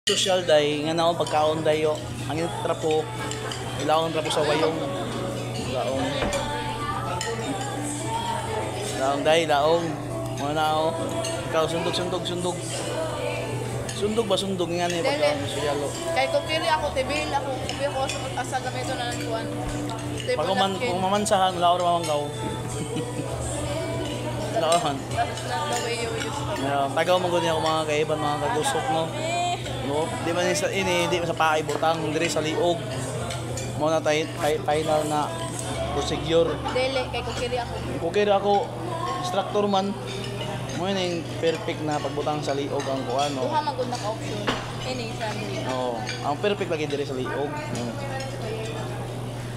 Social day nga naon pagkaon dayo. Ang trapo ilaon trapo sa wayong. Laong. Laong day, laong. Mga nao. Ikaw sundog sundog sundog. Sundog ba sundog nga ni pagkaon social? Oh. Kay kung pili ako, tibil ako, pili ako sa asa gamito na ng kuan. Pag kung mamansahan, wala ko ramang gaw. Laon. That's not the way you use to. Yeah, tagaw man gud niya ako mga kaiban, mga kagusok, no. No, di man ni sa ini, di man sa paay butang diri sa liog. Mo na tay, tay final na procedure. Dili, kay kung kiri ako. Kukir ako instructor man. Mo yun yung perfect na pagbutang sa liog ang kuan, no. Duha man gud na ka option. Ini sa dili. Oo, ang perfect lagi diri sa liog. No.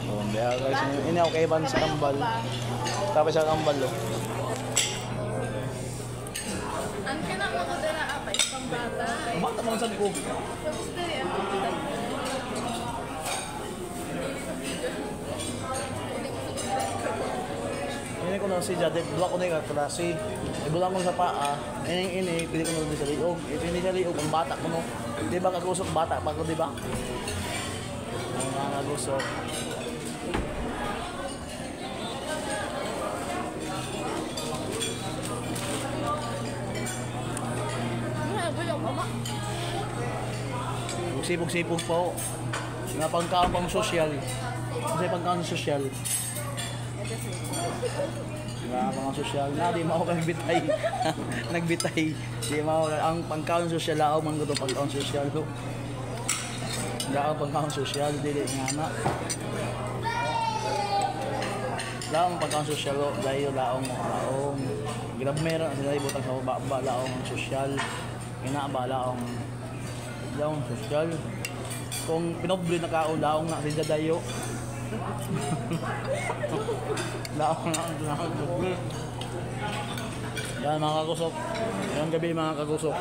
Oh, biya guys, ini ako kaiban sa kambal. Tapos sa kambal, oh. Ang kana mo gud na apa is pambata. Bata man sad ko. Tapos dili ang Ini ko na si Jade, bulak ko na yung klase. Ibulang ko sa paa. Ini ini, pili ko na sa liog. Ito hindi sa liog, ang bata ko no. Di ba kagusok bata pa ko, di ba? Ang mga kagusok. Sipog-sipog pa ho. Nga pagkaon pang sosyal. Kasi pagkaon sosyal. Nga pang sosyal. Na di mao kang bitay. Nagbitay. Di mao ang pagkaon sosyal lao man gud pagkaon sosyal. Laong pagkaon sosyal dili nga na. Laong pagkaon sosyal dayo laong laong. Grab meron sila ibutang sa baba laong sosyal. Ina ba laong laong sosyal. Kung pinobre na kao laong na si Dadayo. Laong na ang doble. Yan mga kagusok. Ngayong gabi mga kagusok.